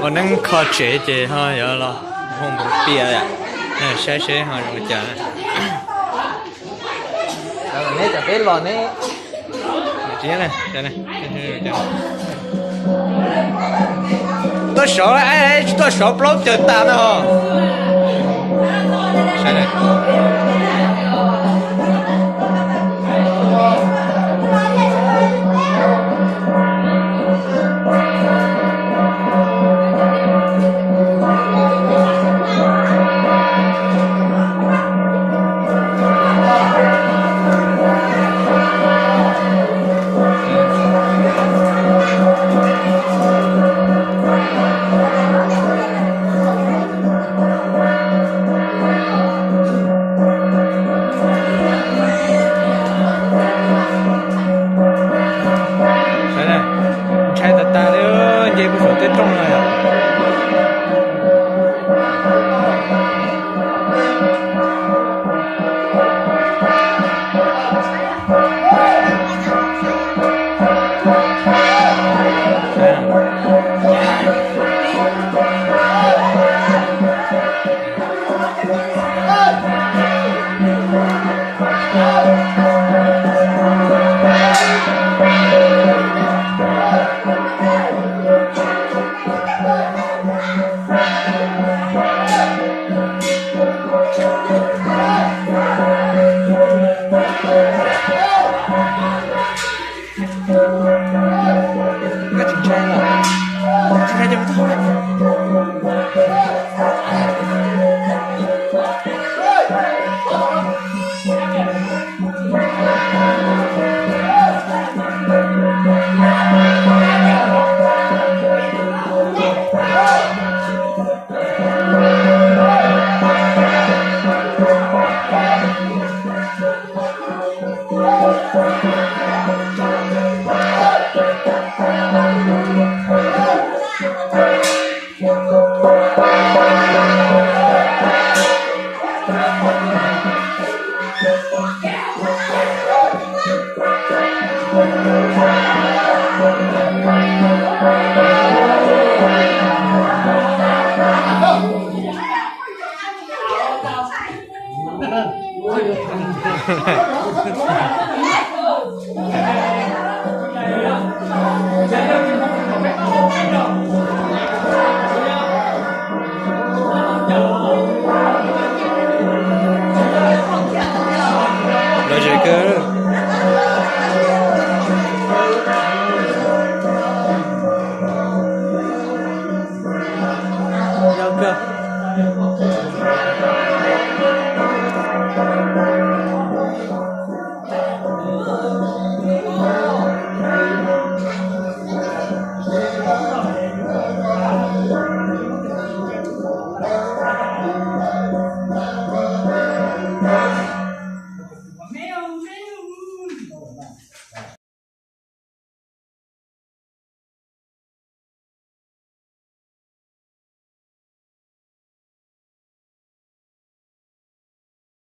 Neeb kho tsev ces ho yuav los hu npus pias, saib seb ho zoo li cas. Neb cov peb los neb tuaj sov, tuaj sov plaub caug tas na. Ntshai tas tas li, nce puag saum tej rooj no yom. Koj tsis ntshai los? Tsis ntshai ces mus txog. Lom zem kawg. Lom kawg.